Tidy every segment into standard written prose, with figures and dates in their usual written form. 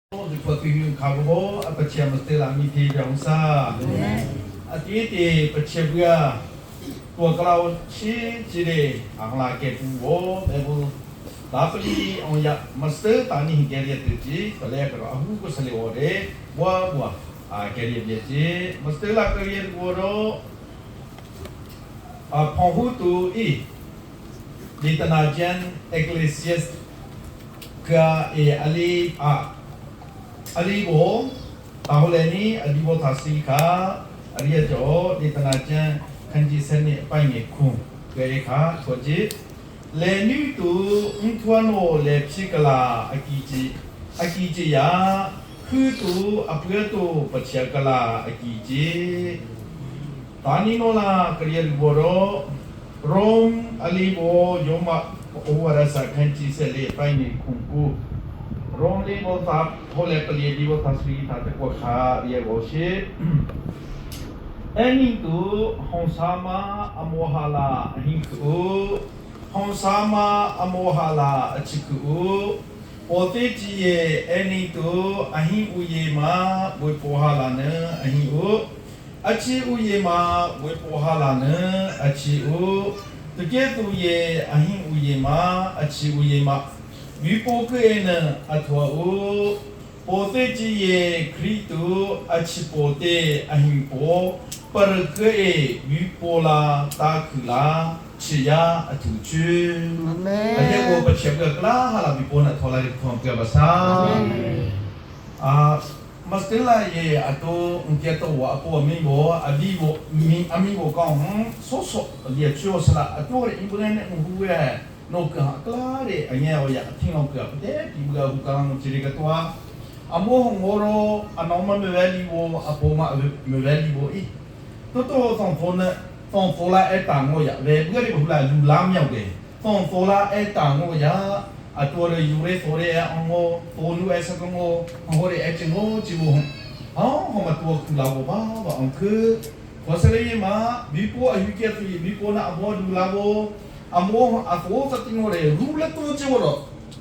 Kha a Pathian te la mi te jong sa a ti ti Pathian bia tua kalau chi chi de ang la ke pu wo me bu ta pali ong ya master ta ni ke ria tu chi pale ka ro ahu ko sale wo de bua bua a ke ria bia chi master la ke ria wo ro a phong hu tu i Litana jan Ecclesiastes Ka e ali a ali bo tahole ni ali bo tha si kha aria cho ni tana chen khan ji sen ni pai nge khu ke e kha tho ji le ni tu ung thuan wo le phi kala aki ji aki ji ya khu tu apua tu pachia kala aki ji tani no la kriya bo ro Rom ali bo yoma owara sa khan chi se le pai ni khung ku Rom li bo ta hole pali li bo ta sri ta te ko kha ria go shi Ening tu hong sa ma amohala hin ku hong sa ma amohala achi ku o te chi ye ening tu ahin u ye ma boi po hala ne ahin u အချီဥယေမာဝေပေါ်ဟာလာနအချီဥတကဲတူယေအဟင်ဥယေမာအချီဥယေမာဝိပိုကေနအထွာဥပိုတေချီယေခရီတုအချီပိုတေအဟင်ပိုပရကေဝိပိုလာတာခလာချီယာအထူချူ အာမင် အယေကိုပချေကကလာဟာလာဝိပိုနာထောလာရိခွန်ကေဘဆာအာ မစတေလာယေအတိုအန်ကေတိုဝအပေါ်မင်းဘောအဒီဘောမင်းအမီဘောကောင်ဆောဆောလေချောဆလာအတိုရအင်ဘလန်ဟူရဲနောကကလာရေအငဲဝရအထင်းအောင်ကတဲ့ဒီဘကဟူကောင်ချီရကတော့အမောဟငိုရောအနောမမေဝဲလီဘောအပေါ်မမေဝဲလီဘောဤတိုတိုဆောင်ဖုန်းနဲ့ဆောင်ဖိုလာအဲ့တန်ငိုရဝဲဘကရီဘူလာလူလာမြောက်တယ်ဆောင်ဖိုလာအဲ့တန်ငိုရအတော်ရယူရဲဆိုရဲအငိုတိုနူအဲ့စကငိုဟိုရဲအချင်းငိုချီဘူ ဟောဟောမတူခူလာဘောဘာဘာအန်ခေခေါ်စလေးမှာဘီပိုအယူကဲသူဘီပိုနာအဘောဒူလာဘောအမောအဖောစတင်ရောရူလက်တူချေရော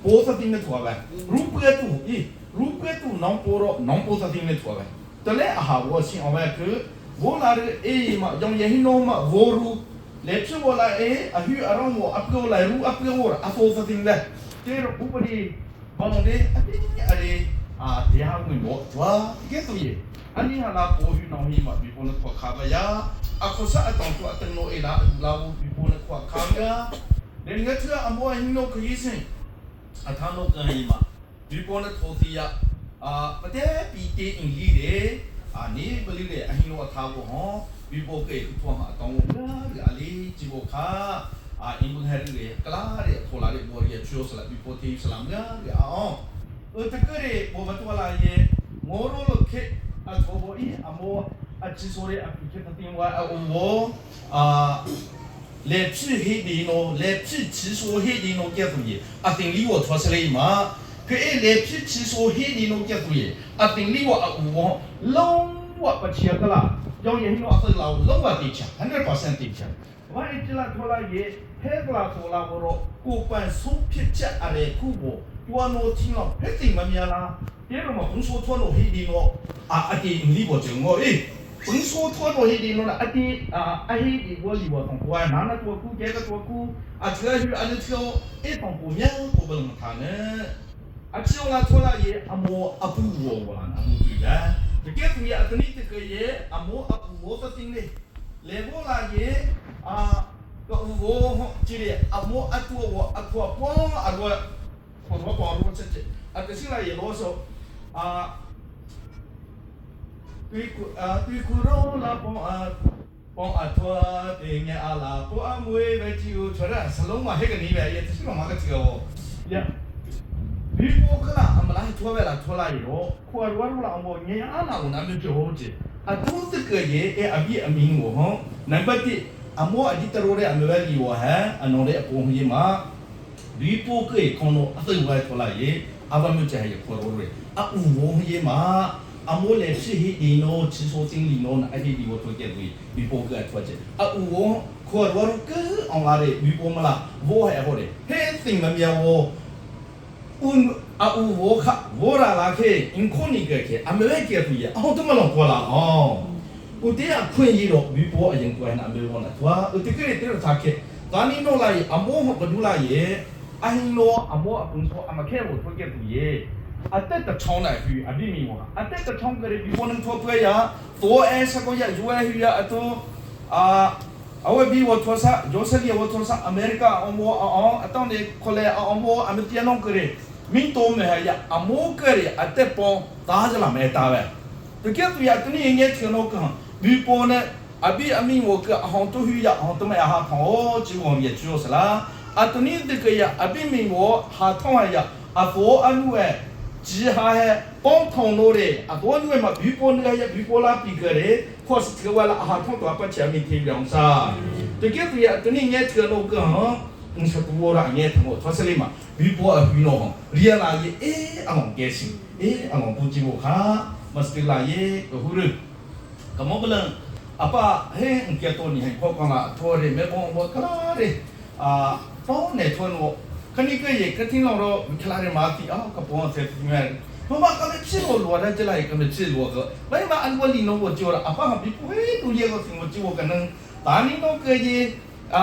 ပိုစတင်နေထွာပဲရူပကတူဤရူပကတူနောင်ပိုရောနောင်ပိုစတင်နေထွာပဲတလဲအဟာဘောရှင်အောင်ပဲခေဘောလာရအေးမကြောင့်ယဟိနောမဝရူလက်ချဝလာအေအဟူအရောမောအပကောလာရူအပကောအဖောစတင်လဲတေရဥပဒီဘောင်းဒီအတိအရေအာတရားဝင်တော့တွာတကယ်ဆိုရင်အနိဟာလာပိုဟူနောင်ဟိမဘီပေါ်နခွခါဘယာအခုစအတောင်တော့အတနိုအေလာလာဘီပေါ်နခွခါဘယာလေငါချအမောဟင်းနိုခရီးစင်အထာနိုကန်ဟိမဘီပေါ်နထိုစီယာအာပတဲ့ပီတေအင်လီလေအာနေဘလီလေအဟင်းနိုအထာဘောဟောဘီပေါ်ကေထွားမှာအတောင်လာအလီဂျီဘောခါအာအင်ဘဟဲရီကလာရေထိုလာရေဘောရီချူဆလာဘီပေါ်တေဆလာမလာအောင် တကရေဘောဘတော်လာယေငိုရိုလခေအထောဘောဤအမောအချီဆိုရေအပိခေတတင်ဝါအောအာလေဖြီဟီဒီနိုလေဖြီချီဆိုဟီဒီနိုကဲတူယေအတင်လီဝထောစလေးမာခေလေဖြီချီဆိုဟီဒီနိုကဲတူယေအတင်လီဝအဝလုံးဝပချီကလာကြောင့်ယေဟိနိုအသလောလုံးဝတိချ100%တိချဝိုင်တလာထောလာယေဟဲကလာထောလာဘောကိုပန်ဆုံးဖြစ်ချက်အရေခုဘော တွာနို听了，嘿怎么咩啦？别人嘛，甭说脱罗黑的咯，啊阿弟你我就我诶，甭说脱罗黑的咯啦，阿弟啊阿黑的我里我同我拿那多苦，这个多苦，啊这个阿那跳，一同不面不能他呢，啊只有那脱了也阿莫阿不我我啦，阿莫对啦，这个主要跟你这个也阿莫阿不我的经历，来我啦也啊个我这里阿莫阿多我阿多光阿多。ခေါ်တော့ပေါ်လို့ချက်ချက်အတရှိလာရေလို့ဆိုအာ对苦啊对苦罗拉ပေါ်အာပေါ်အထွားတင်ငယ်အလာပေါ်အမွေပဲကြည့်ဦးထွရဆလုံးမဟဲ့ကနေပဲရတရှိမမကချောရဒီပေါ်ကလာအမလာထွားပဲလားထွားလာရောခွာရောလာအမောညအလာကိုနာမပြောကြည့်အတူတကရဲ့အဘိအမင်းကိုဟောနံပါတ်1အမောအဒီတရိုရဲ့အမေပဲလီဝဟန်အနော်ရဲ့အပေါ်ကြီးမှာ ဒီပိုကေခေါနိုအသိဝဲထော်လာရေအဘမြချဟေခေါ်ရောရေအဥဝရေမှာအမိုးလေဖြစ်ဟိဒီနိုချီဆိုတင်းလီနိုနာအဲ့ဒီဒီဝထွတ်ကဲဒီဒီပိုကေထွတ်ချေအဥဝခေါ်ရောကအောင်လာရေဒီပိုမလာဝဟဲဟောရေဟဲစင်မမြေဝအွန် A u wo kha wo ra la khe in kho ni ke khe a me ke tu ye a ho tu ma long ko la o u te a khuen yi ro bi po a yeng ko hen a me won a thwa u te kre te tha khe ta ni no lai a mo ho ka du la ye a hin no a mo a pung so a ma khe wo tho ke tu ye a te ta chong na hu a bi mi wo a te ta chong ke re bi po nang tho pwe ya to e sa ko ya ju e hu ya a to a awe bi wo tho sa Joseph wo tho sa America a mo a on a tong ne khole a on mo a me tia nong kre min to me ha ya a mo kre a te pon ta ja la me ta we to ke tu ya tu ni nge thio no ka bi po ne a bi a mi wo ka a hong tu hu ya hong tu me a ha thong o chi wo ye chu sa la a tu ni de ke ya a bi mi wo ha thong ha ya a fo a nu e ji ha he pong thong no re a fo nu e ma bi po ne ya bi po la pi ke re 或是这个完了啊，通多把前面听两啥，对个对呀，对你眼这个那个哈，你说多了眼疼我，他说的嘛，微博啊微诺哈，你也那也哎阿龙开心，哎阿龙不记我哈，嘛是对啦耶个呼噜，咁我不能，阿爸嘿，唔记多年，我讲啦，托的没帮我克拉的，啊，帮你托我。ခဏကရေကတင်လောတော့ခလာရမာတီအောကပေါ်ဆက်ပြမဲမမကမေချီလောလောတဲ့ကြလိုက်ကမေချီလောကဘယ်မှာအန်ဝလီနောဝချိုရအပဟာဘီပွေတူရေကိုစင်ဝချိဝကနန်တာနီနောကေဂျီအာ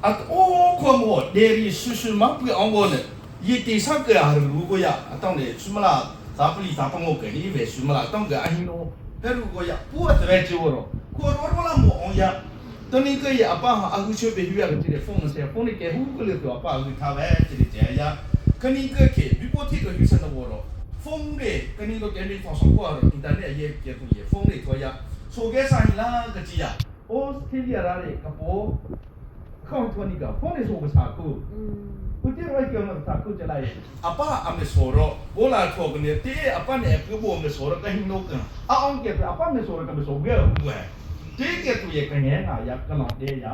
အအိုခွမောဒေရီဆူဆူမပွေအောင်ဘောနေယေတေဆကရရူကိုရအတောင်းနေဆုမလာဇာပလီဇာပငောကေဒီဝေဆုမလာတောင်းကအဟိနောဖဲရူကိုရပူတဲ့ချိုရောကိုရောလာမောအောင်ရ တနိကရအပဟာအခုချွေပြရတဲ့ဖုန်းဆေဖုန်းကေဟူကလေတော့အပအခုထားပဲတဲ့ကြရခဏကကေဘီပိုတီကယူစနဝရောဖုန်းလေကနိတော့ကေမီဖောဆောင်ကောအင်တာနက်ရဲ့ကေတူရဖုန်းလေတော့ရဆိုကေဆိုင်လာကကြည်ရဩစတြေးလျရာလေကပေါ်ခေါင်းထွနီကဖုန်းလေဆိုကစားကူဦးတေရိုကေမစာကူကြလိုက်အပအမေဆိုရောဘောလာထောကနေတေအပနေပဘောမေဆိုရောကဟင်းနောကအောင်ကေအပမေဆိုရောကမေဆိုကေဝဲ တေကေတူရကငဲငါရကလောင်တေရ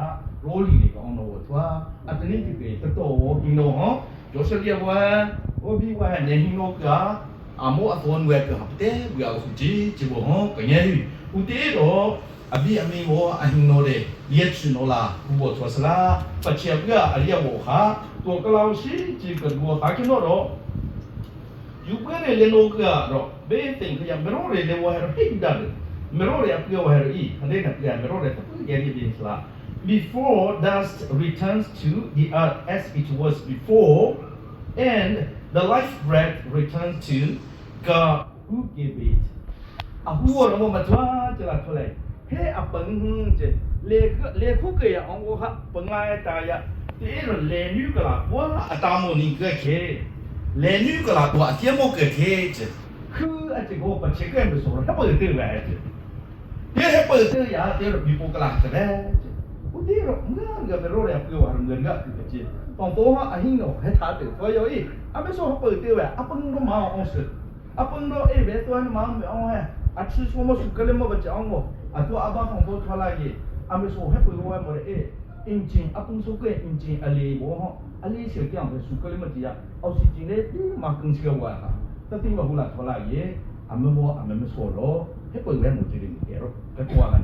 ရိုလီလေကောင်တော့ထွာအတနိကေတတော်ဟင်းနောဟောဂျိုဆလီဝဲဟိုဘီဝဲနေဟင်းနောကအမောအသွန်ဝဲကဟတဲ့ဘွာခုဂျီဂျီဘောဟောကငဲဟူတေတော့အဘိအမေဝအဟင်းနောလေရက်ချနိုလာဘူဘောထွာစလာပချေဘကအလျဝဟာတော့ကလောင်ရှိဂျီကဘောဟာကိနောတော့ယူကရဲလေနောကတော့ဘေးတင်ခရမရောလေလေဝဲဟိဒါ Before dust returns to the earth as it was before, and the life breath returns to God who gave it. အဟူရမမထွားကြလာထွလေဟဲအပန်းဟင်းကျလေကလေခုကရအောင်ဟာပငါရတာရတေရလေနုကလာဝါအတာမိုနီကခေလေနုကလာတော့အတေမောကခေကျခူအချေကိုပချေကဲမဆိုတော့ဟပေါ်တေဝဲကျတေဟပေါ်တေရတေရဘီပိုကလာတဲ့ဦးတေရငါငါမရောရပြောရငါငါကျပေါပေါ်ဟာအဟင်းတော့ဟဲထားတယ်ထွာယောဤအမေဆိုဟပေါ်တေဝဲအပန်းတော့မအောင်စအပန်းတော့အေးဘဲသွားနေမအောင်ဟဲအချီဆိုမစုကလေးမဘချအောင်အတူအဘာဖုံပေါ်ထွာလာရေအမေဆိုဟဲပွေဝဲမော်အေအင်ဂျင်အပန်းဆိုကအင်ဂျင်အလေးဘောဟအလေးစီကြောင်ပဲစုကလေးမတီရအောက်ဆီဂျင်လေးဒီမှာကန်စီဝါဟာတတိမဟူလာထွာလာရေအမေမောအမေမဆိုတော့ဟဲပွေဝဲမော်တီနေရောကကွာလာ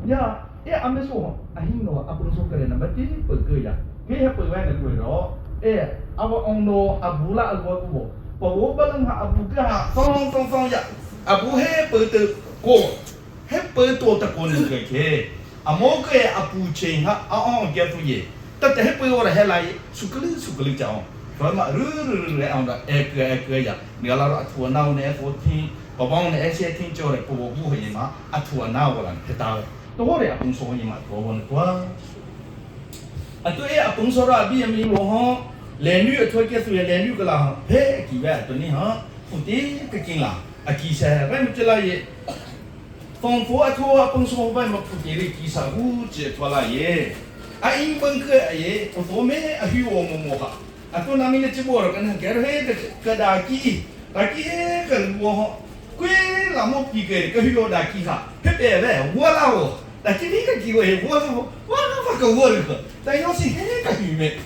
ညာအဲအမေဆိုအဟင်းတော့အပန်းဆိုကလေးနံပါတ်1ပွေကရကေဟဲပွေဝဲနေတွေ့တော့အဲအဝအောင်တော့အဘူလာအဘောဘူဘောဘလန်ဟာအဘူကဟာဖောင်းဖောင်းဖောင်းရအဘူဟဲပွေတကိုဟဲပွေတော့တကိုနေကေအမောကေအပူချင်းဟာအောင်ကြတူရေတတဟဲပွေရဟဲလိုက်စုကလေးစုကလေးကြောင်းတော့မရူရူရအောင်တော့အဲကဲကဲရနေလာတော့အထူနောင်းနေဖိုတင်းပပေါင်းနေအချက်တင်းကြောတယ်ပပဘူးဟေမှာအထူနာဝလာဟဲတာတော့ရအပူဆိုရင်မှာတော့ဝန်ကွာအတူအပူဆိုတော့ဘီအမီဝဟောလေနွအထွေးကဲဆိုရလေနွကလာဖဲကီဝဲတနည်းဟာဖူတေကကင်းလာအကီဆဲဘယ်မကြလာရေ 仿佛啊托啊本说外么铺给的地上乌接拖拉耶，啊因本个耶，我多没啊虚我么么哈，啊多那面的直播了，跟他给了嘿个个大机，大机个我归那么比个个虚我大机哈，别别嘞，我啦我，大机你个机会我我我发个我个，但要是嘿个虚没。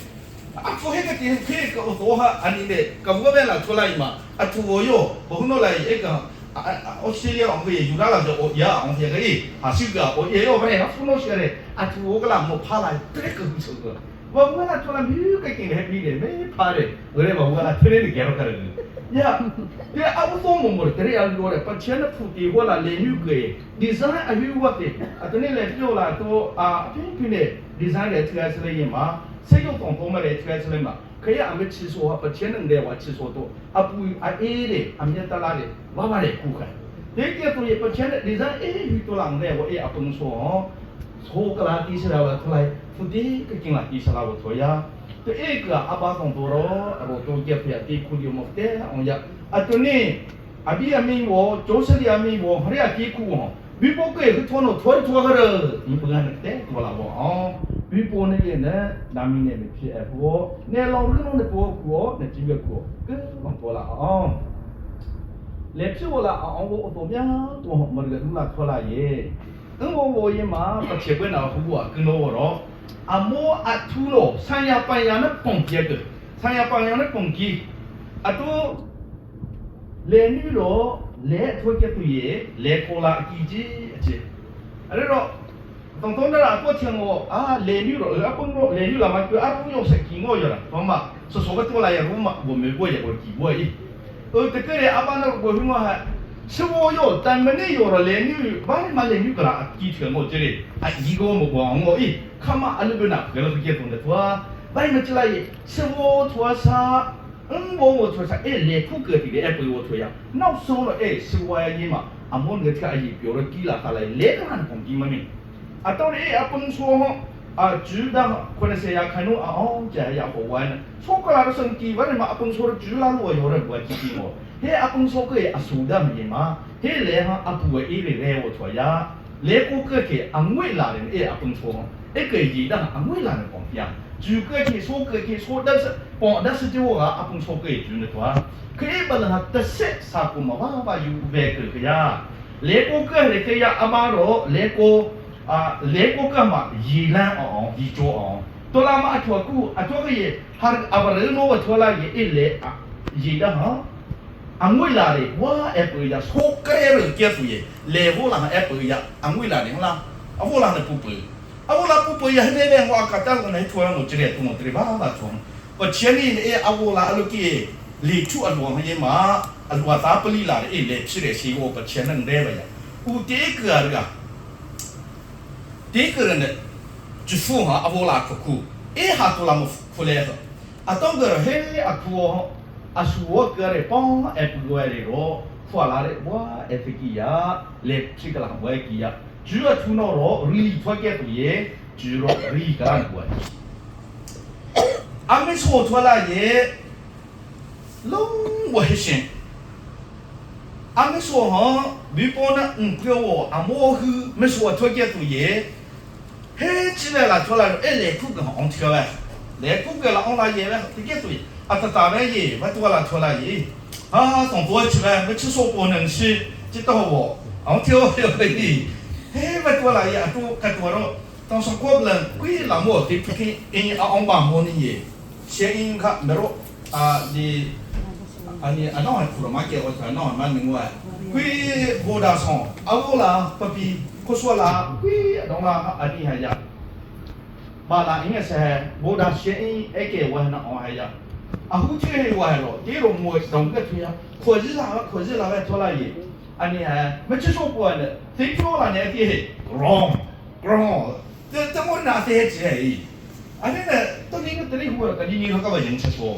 啊，做迄个电梯个多哈，安尼咧，个我边来出来嘛，啊，出我哟，无可能来一个。啊我写了个有那了就我也昂些个伊，啊，修个我也要买，他出那些嘞，啊，出我个啦，莫怕来，别个不出个， Wa wa la thola mi ka king he bi le me pha re re wa wa la thre ni gero ka re ya te a u so mo mo te ya lo re pa chen na phu ti wa la le nu ke design a hu wa te a to ne le pyo la to a phi phi ne design le thre se le ma se yo tong tong ma le thre se le ma 可以俺们吃说把钱能的我吃说多啊不啊 A 的啊面得拉的娃娃的顾客，这个东西把钱的 design A 许多人的我 A 啊不能说哦，错个啦，第是来我出来，不的个进来第是来我错呀。ตัวเอกอาบาของตัวเราเราตัวเก็บเพียตีคุณอยู่หมดเตะองยาอ่ะตัวนี้อาบีอามีวโจเสลีอามีวเรียกีคู่ฮะวิปกเกคือทวนทวนทัวกันเลยนี่เปื้อนเตะตัวเราอ๋อวิปเนี่ยเนี่ยนามีเนี่ยไม่ใช่เอฟวเนี่ยเราเรื่องเนี่ยปัวกัวเนี่ยจีเวกัวก็ลองตัวละอ๋อเล็บชื่อว่าละอ๋อ我ตัวเมียตัวมันก็ดูละตัวละเย่嗯我我也嘛不切过那户啊跟我咯အမောအထူလို့ဆံရပန်ရနဲ့ပုံပြကဆံရပန်ရနဲ့ပုံကြီးအတူလေနူတော့လေထွက်ကတူရေလေခေါ်လာအကြီးကြီးအချေအဲ့တော့တုံတုံးလာကိုချင်ကိုအာလေနူတော့အပုံတော့လေနူလာမကွအပုံရောက်စကင်းကိုရတာဘာမှဆောဆောကတူလာရရူမ我没过也我记过伊，呃，这个嘞阿爸那我什么还是我有，但没那有了连女，万嘛连女个啦，记全我这里啊，一个我光我咦，看嘛阿那边那，给了是结婚的拖，万嘛进来是我拖啥，嗯我我拖啥，哎连苦个的哎不我拖呀，那收了哎是我呀嘛，阿莫那个阿姨表了给了他来，连个汉攻击嘛咪，啊到底哎阿甭说哈。啊，主当可能是要看侬啊哦，这要好玩呢。错过来的生机，反正嘛阿崩说的主拉路有人不会记得我。嘿阿崩说个阿苏的么嘛，嘿来哈阿不会一来来我错呀，来过个去阿未来人哎阿崩说，一个一当阿未来人讲呀，主个去说个去说，但是帮但是就我啊阿崩说个主呢多，可以不能哈得些啥个嘛哇哇有外个个呀，来过个来个呀阿妈罗来过。啊，来过个嘛，宜兰哦，宜州哦，多拉嘛阿托古阿托个也，哈阿巴人诺我托拉也一来啊，宜的哈，阿未来的我也不呀，说个人结束也，来我人也不呀，阿未来的啦，阿我人的不不，阿我拉不不呀，那边我阿个当个那托我这里东我这里巴巴装，我前面哎阿我拉阿路给李处阿罗也嘛，阿罗达不里拉的哎来吃的是我把钱能来了呀，有这个个。第一个人呢，就说哈阿波拉哭哭，一下都那么哭来了，啊当个嘿阿哭，阿说个嘞帮阿不过来咯，哭拉嘞我阿飞机呀，来这个啦我机呀，主要出那咯，里出个不耶，主要里个啦我。阿没说出来耶，拢我行。阿没说哈，你帮那嗯叫我阿莫去，没说出个不耶。嘿，起来了，出来了，哎，来苦个红跳哎，来苦个了，红来耶了，这个对，啊，他大半夜，我多了出来耶，啊，从多起来，没吃说不能吃，这到我，红跳又可以，嘿，我多来耶，多个多了，当时过不了，贵老么对不起，因阿红把么呢耶，先因卡没落啊你，啊你啊那还苦了嘛给我那还蛮明白，贵我大上，啊我啦不比。ကိုဆွလာကွီတော့လာအဒီဟာရဘာလာအင်းဆဲဘောဒါရှင်အကေဝဟနာအောင်ဟာရအခုချေဝဟရောတေရောမောတုံကချေခေါ်ရလာခေါ်ရလာပဲထောလာရေအနိဟာမချစ်ဆိုပေါ်နဲ့သိပြောလာနေတေ wrong wrong 这这我拿这些啊，那个都你个这里活，个你你个个人吃说，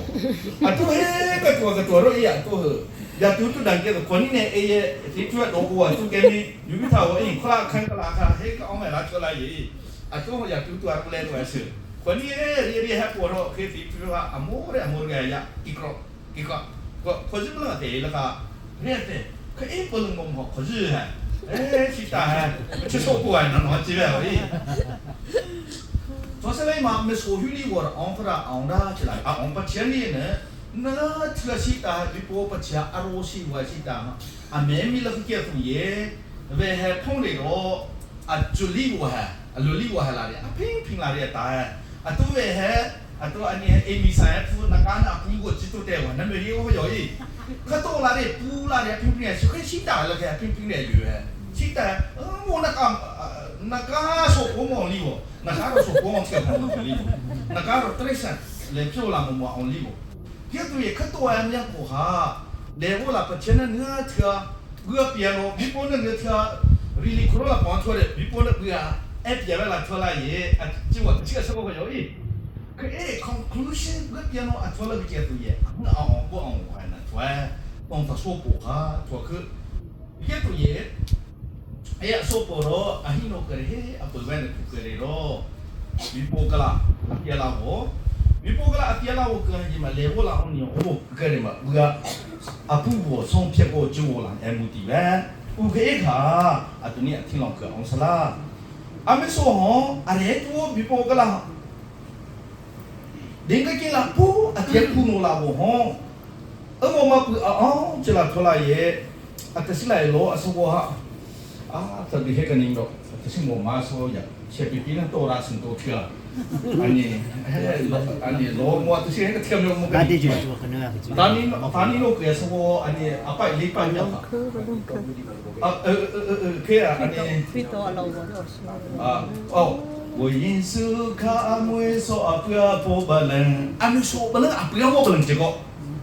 啊，都嘿个做个做了一样都。呀，都都人家个国内呢，哎呀，提出来罗锅啊，都给你，有个头我因，看啦看个啦看，嘿个奥买拉出来耶，啊，都呀都都阿不来都是，国内哎，你你还过了，可以提出来阿莫的阿莫个呀，一个一个，我可是不能得那个，你得，可一不能摸可是哎，哎，其他哎，吃说过哎，能拿几万而已。昨天嘛，没说虚里我的昂弗拉昂达起来，啊，昂把钱里呢。那这个是打一波不吃，阿罗西我是打，啊妹妹那个结婚耶，为还碰的个，啊就礼物还，啊罗礼物还哪里，啊平平哪里打哎，啊都为还，啊都啊你 A 米三夫那干那苹果几多带我，那没有我有伊，可多哪里不哪里平平的，就可以先打了个平平的有哎，先打，嗯我那个那个说国王礼物，那啥个说国王车朋友礼物。那个罗德山来票啦，我们往里不，别对也可多呀，两个哈，来我啦不钱那那车，我别咯，比波那个车，really 可啦帮出来，比波那个哎别来啦出来也，啊，这我这个什么个有意。可哎，conclusion 我别咯，啊出来个结对也，我昂不昂我还能出来，当他说不哈，出去，结对也。哎呀，说不咯，啊，希诺个嘿，啊，不管的个嘞咯，米波个啦，阿爹啦我，米波个啦阿爹啦我个你嘛，来我啦我你哦，个嘞嘛，我个阿布我送撇过就我啦，哎目的呗，我个一卡，啊，对你听老个红色啦，阿没说吼，阿来多米波个啦，连个进啦不，阿爹苦诺啦我吼，而我嘛不啊哦，这啦出来也，啊，这是来罗，啊说我哈。啊，特别迄个年代，就是我妈说呀，切比比那多啦，成多跳，安尼，安尼老我就是那个跳没有那的就是可能啊，当年当年我个是我安尼阿伯礼拜了，啊可以啊，安尼。啊哦，我因斯卡梅索阿布波巴伦，阿米索巴伦阿布我巴伦这个，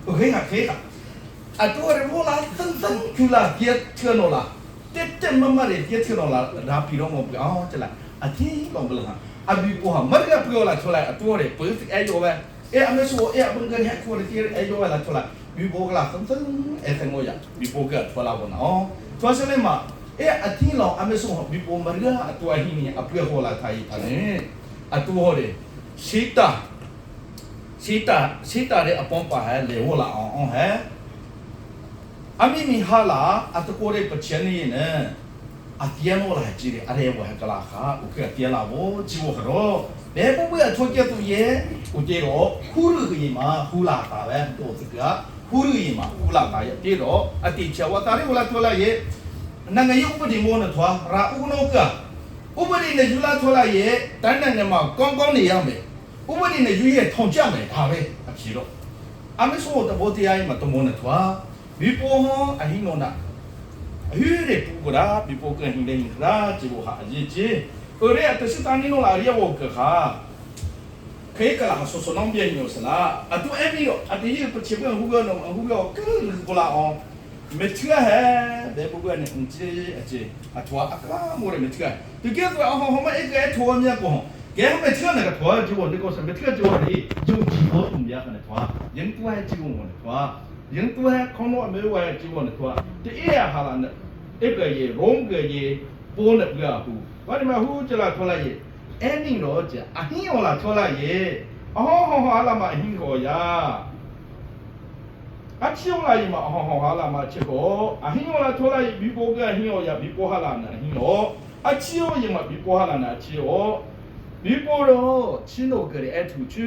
可以啊可以啊，啊多人我啦噔噔去啦，别跳诺啦。တက်တက်မမရေပြည့်ထနော်လာဒါပီတော့မပြောင်းကြလားအတီးကောင်ဘလဟာအဘီပေါ်ဟာမရပြောလာချလာအတော်ရပစ်အဲယောပဲအဲအမေဆိုအဲဘင်ကန်ဟက်ခေါ်တဲ့အဲယောလာချလာဘီဘောကလာစမ်စမ်အဲစငိုရဘီဘောကထွလာဘောနော်ထွာစလေမအဲအတီးလောင်အမေဆိုဘီဘောမရအတော်ဟင်းနီအပွေဟောလာထိုင်ပါနေအတော်ရစီတာစီတာစီတာတဲ့အပေါ်ပါဟဲလေဟောလာအောင်အောင်ဟဲအမိမီဟာလာအတကိုရဲပချင်နေနေအတီယနိုလာကြည့်တယ်အရေဝဟကလာခါဥကတီလာဘောကြည့်ဝခရောဘယ်ဘဘအထောကျတူရဲ့ဥတေရောခူရခီမာခူလာတာပဲတို့စကခူရီမာခူလာတာရဲ့တေရောအတိချဝတာရီဝလာထောလာရဲ့နိုင်ငံရေးဥပဒေမောနထွာရာဥနောကဥပဒေနဲ့ယူလာထောလာရဲ့တန်းနိုင်ငံမှာကောင်းကောင်းနေရမယ်ဥပဒေနဲ့ယူရဲ့ထောင်ကြမယ်ဒါပဲအဖြေတော့အမေဆိုတဘောတရားမှာတမောနထွာ 比波哈阿希诺那，鱼的不过啦，比波更的啦，这个哈日子，后来都是当你弄哪里我个哈，可以个啦，说说那边有是啦，啊都埃米哦，啊第一不切个胡个弄胡个更不啦哦，没吃还，别不过呢，唔知啊这啊拖啊个没得没吃，就叫做啊好好嘛一个拖面过。给他们吃那个拖，就我那个什么吃就我的，就几个东西那拖，人多还就我的拖。ရင်တူဟဲခေါနောမေဝဲជីဝနထွာတေရဟာလာနဧကယေရုံးကယေပိုးနပြဟုဘာဒီမဟုကြလာထွလာယေအဲနိရောကြအဟင်းယောလာထွလာယေအောဟောဟာလာမအဟင်းကိုယာအချီယောလာယမဟောဟောဟာလာမချေကိုအဟင်းယောလာထွလာယေဘီပိုကအဟင်းယောယာဘီပိုဟာလာနအဟင်းယောအချီယောယမဘီပိုဟာလာနအချီယောဘီပိုရောချင်းတို့ကလေးအထူချူ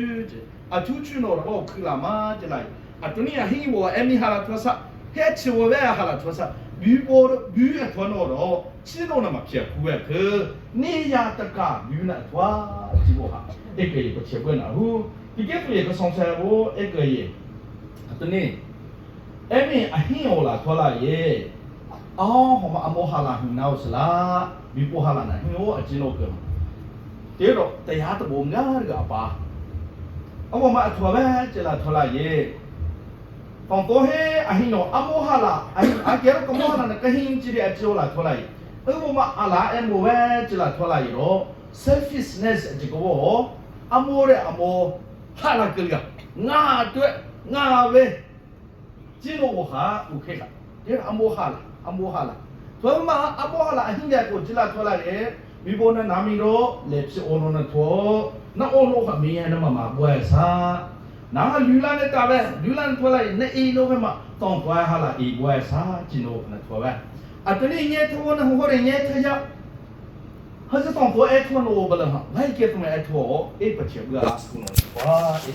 အထူချူနော်တော့ခလာမကြလိုက် 啊，对你啊，黑我埃米哈拉托萨，黑吃我外哈拉托萨，鱼波的鱼啊托诺罗，吃诺那么撇苦哎可，你呀得个鱼那托，几个哈，一个一个切过那呼，一个一个上菜我一个月，啊对你，埃米啊黑我啦托啦耶，哦，好嘛阿摩哈拉很闹是啦，鱼波哈拉那黑我啊只诺个，第二第下都无俺个阿爸，啊我嘛托呗，这啦托啦耶。 防多嘿阿hin no阿摩哈啦阿阿给个摩哈啦那个hin 这里阿只啦拖来，而我嘛阿拉埃摩喂这啦拖来咯，selfishness 这个哦，阿摩嘞阿摩哈啦个个，我对我喂，这个我哈 OK 了，这阿摩哈啦阿摩哈啦，所以嘛阿摩哈啦阿hin 的个这啦拖来嘞，米波那南米咯，来是欧诺那拖，那欧诺哈米那嘛嘛不爱啥。 နာလူလာနဲ့တာပဲလူလာထွာလိုက်နေအီလိုပဲမတောင်းထွာဟာလာအီဘွဲစာဂျင်းနိုခနထွာပဲအတနိညေထောနဟိုရညေထရဟာစတောင်းထွာအဲထွာနိုဘလဟာလိုက်ကေတမဲအဲထွာအေပချေဘလာစကုနောထွာအေ